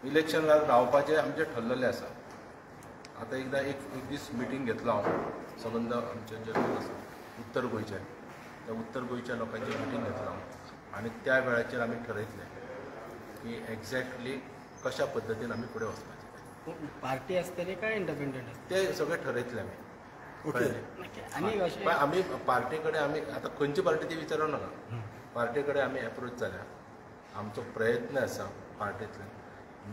इलेक्शनाक रावपाचें आमचें ठरलेलें आसा. आतां एकदां एक दीस मिटींग घेतलो हांव, संबंद आमचे जे लोक आसा उत्तर गोंयचे, त्या उत्तर गोंयच्या लोकांची मिटींग घेतलो हांव आनी त्या वेळाचेर आमी ठरयतले की एक्झॅक्टली कशा पद्दतीन आमी फुडें वचपाचें. पार्टी आसतली काय इंडिपेंडंट ते सगळें ठरयतले आमी. ओके. आनी आमी पार्टी कडेन आमी आतां खंयची पार्टी ती विचारूं नाका, पार्टी कडेन आमी एप्रोच जाल्या, आमचो प्रयत्न आसा पार्टींतल्यान,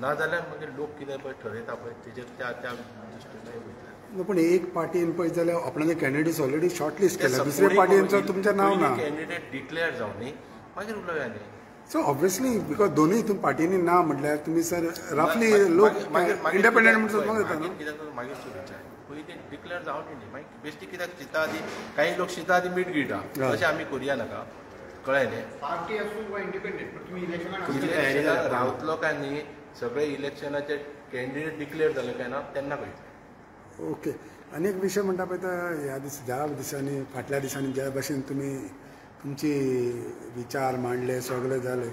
ना जाल्यार मागीर लोक कितें पळय ठरयता पळय तेजेर त्या त्या दृश्टीन वयतले. पूण एक पार्टीन पळय जाल्यार आपणाले कॅन्डिडेट्स ऑलरेडी शॉर्टलिस्ट केल्या, दुसऱ्या पार्टींचो तुमचें नांव ना. कॅन्डिडेट डिक्लेअर जावं न्ही मागीर उलोवया न्ही. सो ऑब्वियसली because दोनूय हितून पार्टींनी ना म्हटल्यार तुमी सर रफली लोक इंडिपेंडंट म्हणून येता न्हू. कित्याक मागीर विचार पयलीं डिक्लेअर जावं न्ही, मागीर बेश्टी कित्याक शिता आदी काही लोक शिता आदी मीठ गिळटा, तशें आमी करुया नाका, कळ्ळें न्ही. पार्टी आसूं वा इंडिपेंडंट पण तुम्ही इलेक्शनाक रावतलो काय न्ही, सगळे इलेक्शनाचे कॅन्डिडेट डिक्लेअर जाले काय ना तेन्ना कळटलें. ओके. आनी एक विशय म्हणटा पळय ह्या दीस ज्या दिसांनी फाटल्या दिसांनी ज्या भशेन तुमी तुमची विचार मांडले सगळे जाले,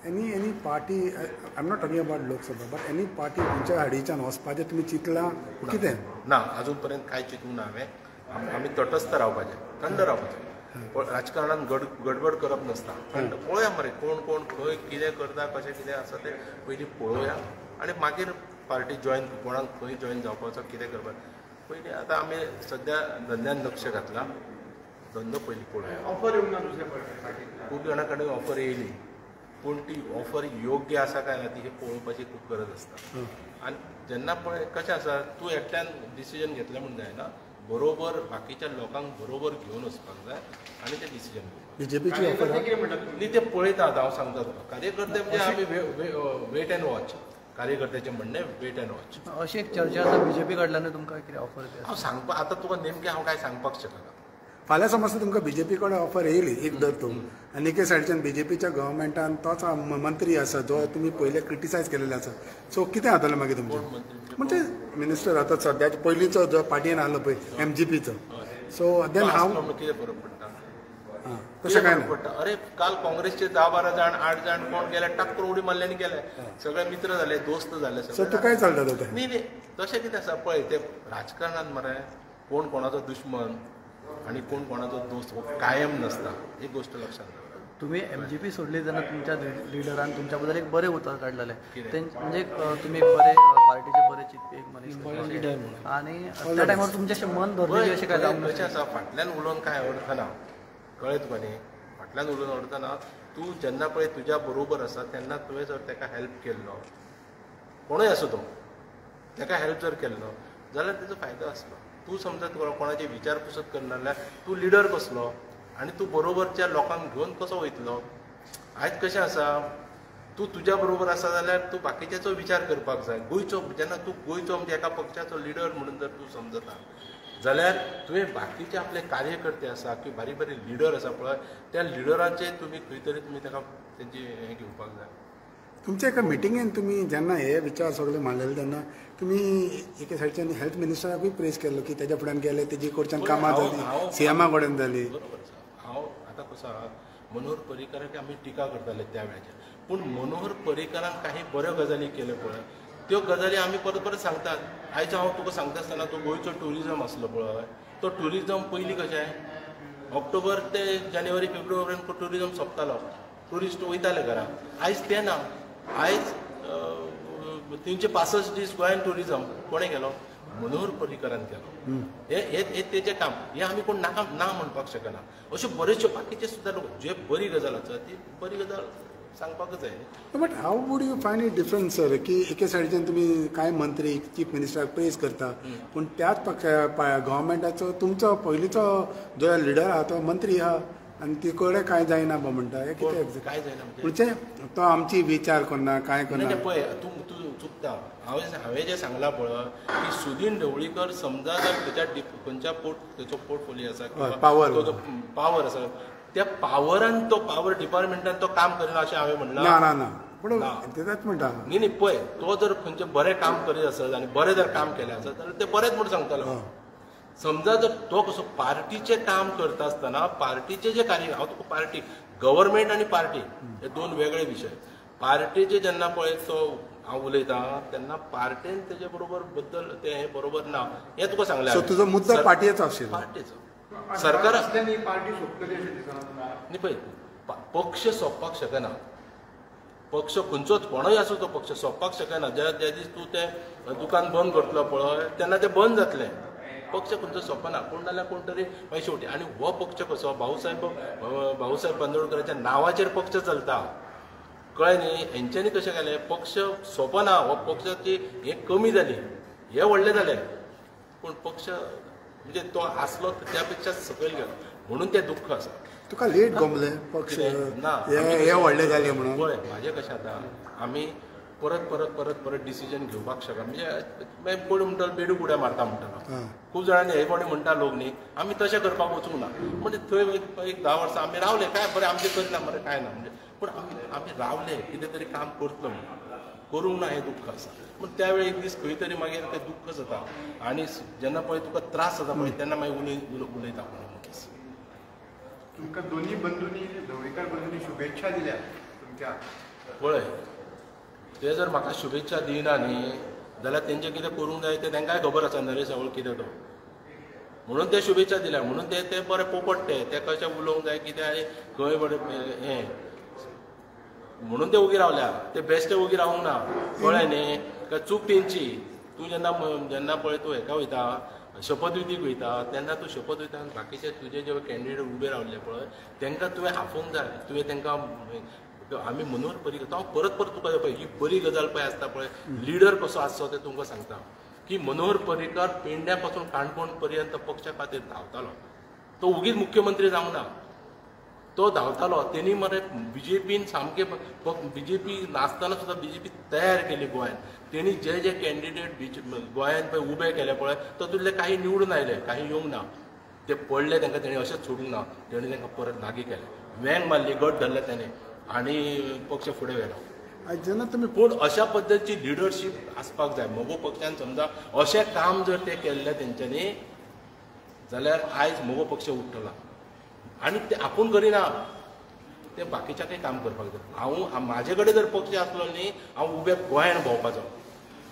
any any party, I am not talking about Lok Sabha but any party तुमच्या हाडीच्यान वचपाचें तुमी चिंतलां कितें? ना, अजून पर्यंत कांय चिंतूंक ना हांवें. आमी तटस्थ रावपाचें, थंड रावपाचें, राजकारणान गडबड करप नासता. थंड पळोवया मरे कोण कोण खंय कितें करता, कशें कितें आसा तें पयलीं पळोवया आनी मागीर पार्टी जॉयन कोणाक खंय जॉयन जावपाचो कितें करपाचें पयलीं. आतां आमी सद्या धंद्यान लक्ष घातलां, धंदो पयलीं पळोवया. ऑफर येवंक ना दुसऱ्या पार्टी? खूब जाणां कडेन ऑफर येयली, पूण ती ऑफर योग्य आसा काय ना ती पळोवपाची खूब गरज आसता. आनी जेन्ना पळय कशें आसा, तूं एकट्यान डिसिजन घेतलें म्हूण जायना, बरोबर बाकीच्या लोकांक बरोबर घेवन वचपाक जाय आनी ते डिसिजन घेवपाक. बीजेपीची ऑफर न्ही ते पळयता. आतां हांव सांगता तुका, कार्यकर्ते म्हणजे आमी वेट एंड वॉच, कार्यकर्त्याचें म्हणणें वेट एंड वॉच. अशी एक चर्चा आसा बीजेपी कडल्यान तुमकां कितें ऑफर? हांव सांगपा आतां तुका नेमकें हांव कांय सांगपाक शकना. फाल्यां समज तुमकां बीजेपी कडेन ऑफर येयली एक धर तूं, आनी एके सायडच्यान बीजेपीच्या गव्हर्मेंटान तोच मंत्री आसा जो तुमी पयले क्रिटिसायज केलेलो आसा, सो कितें जातलें मागीर तुमचें? म्हणजे मिनिस्टर आतां सद्याचे पयलींचो जो पार्टीन आसलो पळय एमजीपीचो, सो then हांव कितें फरक पडटा? तशें काय ना पडटा. अरे काल काँग्रेसचे 10-12 जाण 8 जाण कोण गेले, टाक करून उडी मारले आनी गेले, सगळे मित्र जाले, दोस्त जाले. सो तुकाय चलता तें? न्ही न्ही, तशें कितें आसा पळय, ते राजकारणान मरे कोण कोणाचो दुश्मन आनी कोण कोणाचो दोस्त हो कायम नासता, एक गोष्ट लक्षात दवरा. तुम्ही एमजीपी सोडली तेन्ना तुमच्या लिडरान तुमच्या बद्दल एक बरें उतर काडलेलें, म्हणजे तुमी बरे पार्टीचे बरे चिंतपी एक मनीस आनी त्या टायमार तुमचें अशें मन धरलें अशें काय जावंक? कशें आसा, फाटल्यान उलोवन कांय अर्थ ना, कळ्ळें तुका न्ही. फाटल्यान उलोवन अर्थ ना, तूं जेन्ना पळय तुज्या बरोबर आसा तेन्ना तुवें जर ताका हेल्प केल्लो, कोणूय आसूं तो, ताका हेल्प जर केल्लो जाल्यार ताजो फायदो आसलो. तूं समजा कोणाची विचारपुसत करना जाल्यार तूं लिडर कसलो आनी तूं बरोबरच्या लोकांक घेवन कसो वयतलो? आयज कशें आसा, तूं तुज्या बरोबर आसा जाल्यार तूं बाकीच्याचो विचार करपाक जाय. गोंयचो जेन्ना तूं गोंयचो म्हणजे एका पक्षाचो लिडर म्हणून जर तूं समजता जाल्यार तुवें बाकीचे आपले कार्यकर्ते आसा किंवा बारीक बारीक लिडर आसा पळय, त्या लिडरांचे तुमी खंय तरी तुमी ताका तेंची हें घेवपाक जाय. तुमच्या एका मिटिंगेन तुमी जेन्ना हे विचार सगळे मांडलेले तेन्ना तुमी एके सायडच्यान हेल्थ मिनिस्टराकूय प्रेस केल्लो की तेज्या फुड्यान गेले, तेजी कडच्यान कामां जाली, सीएमा कडेन जाली. बरोबर आसा. हांव आतां कसो आहा, मनोहर पर्रीकाराक आमी टिका करताले त्या वेळाचेर, पूण मनोहर पर्रीकारान काही बऱ्यो गजाली केल्यो पळय, त्यो गजाली आमी परत परत सांगतात. आयज हांव तुका सांगता आसतना तो गोंयचो ट्युरिजम आसलो पळय, तो ट्युरिजम पयलीं कशें ऑक्टोबर ते जानेवारी फेब्रुवारी पर्यंत ट्युरिजम सोंपतालो, ट्युरिस्ट वयताले घरा. आयज तें ना, आयज 365 दीस गोंयान ट्युरिजम कोणें केलो? मनोहर पर्रीकारान केलो. हे तेजें काम, हें आमी कोण नाका ना म्हणपाक शकना. अश्यो बऱ्योचश्यो बाकीचे सुद्दां लोक जे बरी गजाल आसा ती बरी गजाल सांगपाकच जाय. But how would you find it different sir की एके सायडीच्यान तुमी कांय मंत्री चीफ मिनिस्टराक प्रेज करता, पूण त्याच पक्ष गव्हर्मेंटाचो तुमचो पयलींचो जो लिडर आहा तो मंत्री आहा आनी ती कडेन कांय जायना बा म्हणटा, हें कितें कांय जायना म्हणजे तो आमची विचार करना कांय करना. पळय तूं तूं चुकता. हांवें जें सांगलां पळय की सुदीन ढवळीकर समजा जर खंयच्या खंयच्या तेचो पोर्टफोलियो आसा, पावर पावर आसा, त्या पावरान तो पावर डिपार्टमेंटान तो काम करिना अशें हांवें म्हणलां? ना ना ना, पूण तेच म्हणटा न्ही न्ही. पळय तो जर खंयचें बरें काम करीत आसत आनी बरें जर काम केलें आसत जाल्यार तें बरेंच म्हूण सांगतलो. समजा जर तो कसो पार्टीचें काम करता आसतना पार्टीचें जें कार्य, हांव तुका पार्टी गव्हर्मेंट आनी पार्टी हे दोन वेगळे विशय. पार्टीचे जेन्ना पळय तो हांव उलयतां तेन्ना पार्टेन तेजे बरोबर बद्दल तें हें बरोबर ना हें तुका सांगलें. सो तुजो मुद्दो पार्टीचो आशिल्लो. पार्टीचो सरकार पार्टी सोंपतली अशें दिसना. न्ही पळय पक्ष सोंपपाक शकना. पक्ष खंयचोच कोणूय आसूं तो पक्ष सोंपपाक शकना. ज्या ज्या दीस तूं तें दुकान बंद करतलो पळय तेन्ना तें बंद जातलें. पक्ष खंयचो सोंपना, कोण नाल्यार कोण तरी मागीर शेवटी. आनी हो पक्ष कसो भाऊसाहेब बांदोडकराच्या नांवाचेर पक्ष चलता, कळ्ळें न्ही. हेंच्यांनी कशें केलें पक्ष सोंपना, हो पक्षाची हें कमी जाली, हे व्हडले जाले, पूण पक्ष म्हणजे तो आसलो त्या पेक्षा सकयल गेलो म्हणून तें दुख्ख आसा. तुका लेट गमलें पक्ष ना हे व्हडले जाले म्हणून. पळय म्हाजें कशें आतां आमी परत परत परत परत डिसिजन घेवपाक शकना. म्हणजे कोण म्हणटलो बेडू उड्या मारता म्हणटलो, खूब जाणांनी हे कोणी म्हणटा लोक न्ही आमी तशें करपाक वचूंक ना. म्हणजे थंय एक 10 वर्सां आमी रावले काय बरें आमचें करना मरे काय ना म्हणजे, पूण आमी रावले कितें तरी काम करतलो म्हणून, करूंक ना हें दुख्ख आसा. पूण त्या वेळी एक दीस खंय तरी मागीर तें दुख्ख जाता आनी जेन्ना पळय तुका त्रास जाता पळय तेन्ना मागीर उलयता कोण मनीस. तुमकां दोन्ही बंधूंनी ढवळीकर बंधूंनी शुभेच्छा दिल्या तुमच्या. पळय ते जर म्हाका शुभेच्छा दिना न्ही जाल्यार तेंचें कितें करूंक जाय तें तांकांय खबर आसा नरेश सावळ कितें तो, म्हणून ते शुभेच्छा दिल्या. म्हणून ते ते बरे पोपट ते ते कशें उलोवंक जाय कितें आनी खंय बरें हें म्हणून ते ओगी रावल्या. ते बेश्टे ओगी रावूंक ना, कळ्ळें न्ही. काय चूक तेंची. तूं जेन्ना जेन्ना पळय तूं हेका वयता शपथविधीक वयता तेन्ना तूं शपथ वयता आनी बाकीचे तुजे जे कॅन्डिडेट उबे रावले पळय तांकां तुवें आफोवंक जाय. तुवें तांकां आमी मनोहर पर्रीकर हांव परत परत तुका पळय ही बरी गजाल पळय आसता पळय लिडर कसो आसचो तें तुमकां सांगता की मनोहर पर्रीकर पेडण्या पासून काणकोण पर्यंत पक्षा खातीर धांवतालो. तो उगीच मुख्यमंत्री जावंक ना, तो धांवतालो. तेणी मरे बीजेपीन सामके बीजेपी नासतना सुद्दां बीजेपी तयार केली गोंयांत. तेणी जे जे कॅन्डिडेट गोंयांत पळय उबे केले पळय तातूंतले काही निवडून आयले, काही येवंक ना. ते पडले तांकां तेणी अशेंच सोडूंक ना, तेणी तांकां परत लागीं केले, वेंग मारली, गट धरले तेणी आनी पक्ष फुडें व्हेलो. जेन्ना तुमी पूण अशा पद्दतीची लिडरशीप आसपाक जाय मगो पक्षान. समजा अशें काम जर तें केल्लें तेंच्यांनी जाल्यार आयज मगो पक्ष उठ्ठलो. आनी ते आपूण करिना, ते बाकीच्याकय काम करपाक जाय. हांव म्हाजे कडेन जर पक्ष आसलो न्ही हांव उबे गोंयान भोंवपाचो,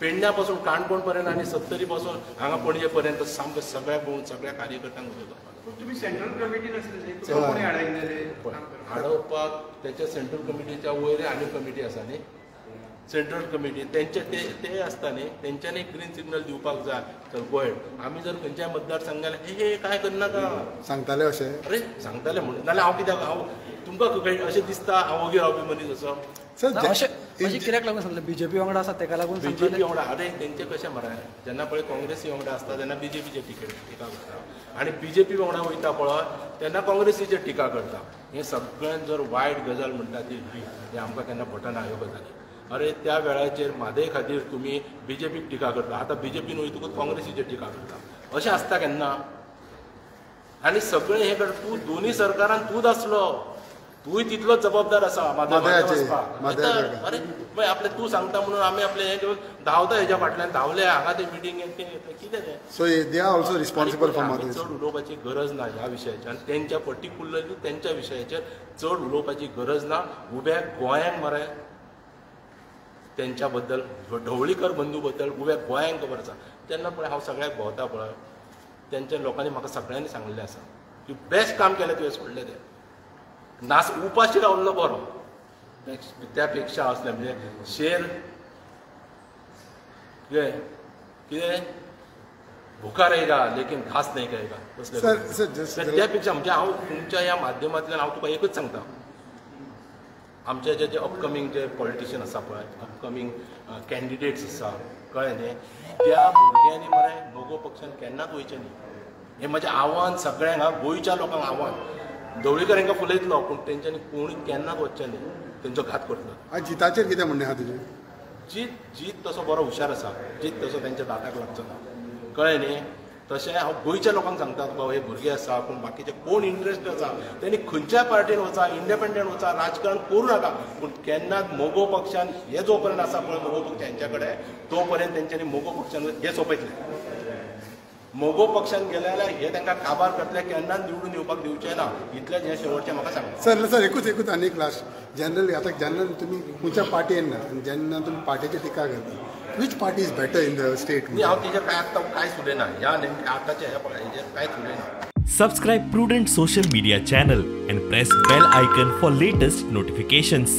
पेडण्या पासून काणकोण पर्यंत आनी सत्तरी पासून हांगा पणजे पर्यंत सामकें सगळ्या भोंवन सगळ्या कार्यकर्त्यांक उबे करपाक. तुमी सेंट्रल कमिटी नासलेली कोणी हाडयलेले हाडोवपाक तेच्या सेंट्रल कमिटीच्या वयर आनी कमिटी आसा न्ही, सेंट्रल कमिटी तेंचे ते आसता न्ही तेंच्यांनी ग्रीन सिग्नल दिवपाक जाय. चल गोहेड आमी जर खंयच्याय मतदारसंघान हे हे काय करनाका सांगताले अशें, अरे सांगताले म्हणून नाल्यार हांव कित्याक हांव तुमकां अशें दिसता हांव ओगी रावपी मनीस असो. अशें कित्याक लागून सांगलें बीजेपी वांगडा आसा तेका लागून? बीजेपी वांगडा अरे तेंचे कशें मरे जेन्ना पळय काँग्रेसी वांगडा आसता तेन्ना बीजेपीचे टिका करता आनी बीजेपी वांगडा वयता पळय तेन्ना काँग्रेसीचेर टिका करता. हें सगळ्यान जर वायट गजाल म्हणटा ती ही आमकां केन्ना पटना ह्यो गजाली. अरे त्या वेळाचेर म्हादय खातीर तुमी बीजेपीक टिका करता, आतां बीजेपीन वयतकूच काँग्रेसीचेर टिका करता, अशें आसता केन्ना? आनी सगळें हें कर तूं दोनूय सरकारान तूंच आसलो, तूंय तितलोच जबाबदार आसा म्हादय. अरे मागीर आपलें तूं सांगता म्हणून आमी आपलें हें घेवन धांवता हेज्या फाटल्यान धांवले हांगा ते मिटींग कितें तें. So they are also responsible for Mhadei. चड उलोवपाची गरज ना ह्या विशयाचेर आनी तेंच्या पर्टिक्युलरली तेंच्या विशयाचेर चड उलोवपाची गरज ना. उब्या गोंयांक मरे तेंच्या बद्दल ढवळीकर बंधू बद्दल उब्या गोंयांक खबर आसा. तेन्ना पळय हांव सगळ्याक भोंवता पळय तेंच्या लोकांनी म्हाका सगळ्यांनी सांगलें आसा की बेस्ट काम केलें तुवें सोडलें तें, नास उपाशी रावल्लो बरो त्या पेक्षा असलें म्हणजे शेर कितें कितें भुका रहेगा लेकिन घास नाही खाएगा तसलें. त्या पेक्षा म्हणजे हांव तुमच्या ह्या माध्यमांतल्यान हांव तुका एकूच सांगता, आमचे जे जे अपकमींग जे पॉलिटिशियन आसा पळय, अपकमींग कॅन्डिडेट्स आसा कळ्ळें न्ही, त्या भुरग्यांनी मरे मगो पक्षान केन्नाच वयचें न्ही. हें म्हजें आव्हान सगळ्यांक, गोंयच्या लोकांक आव्हान. ढवळीकर हांकां फुलयतलो पूण तेंच्यांनी कोणी केन्नाच वचचें न्ही, तेंचो घात करतलो. आनी जिताचेर कितें म्हणणें आसा तुजें? जीत तसो बरो हुशार आसा, जीत तसो तेंच्या दाताक लागचो ना, कळ्ळें न्ही. तशें हांव गोंयच्या लोकांक सांगता बाबा हे भुरगे आसा पूण बाकीचे कोण इंट्रस्ट आसा तेणी खंयच्याय पार्टीन वचा, इंडिपेंडंट वचा, राजकारण करूं नाका, पूण केन्नाच मगो पक्षान हे जो पर्यंत आसा पळय मगो पक्ष हेंच्या कडेन तो पर्यंत तेंच्यांनी मगो पक्षान हे सोंपयतले. मगो पक्षान गेले जाल्यार हे तांकां काबार करतले, केन्नाच निवडून येवपाक दिवचे ना. इतलेंच हें शेवटचें म्हाका सांगता. सर सर एकूच आनी एक लास्ट जनरली आतां जनरल तुमी खंयच्या पार्टीन ना आनी जेन्ना तुमी पार्टीची टिका करता, which party is better in the state? न्ही, हांव तेजेर कांय आतां कांयच उलयना. ह्या नेमकें आतांच्या ह्या हेजेर कांयच उलयना. Subscribe Prudent Social Media channel and press bell icon for latest notifications.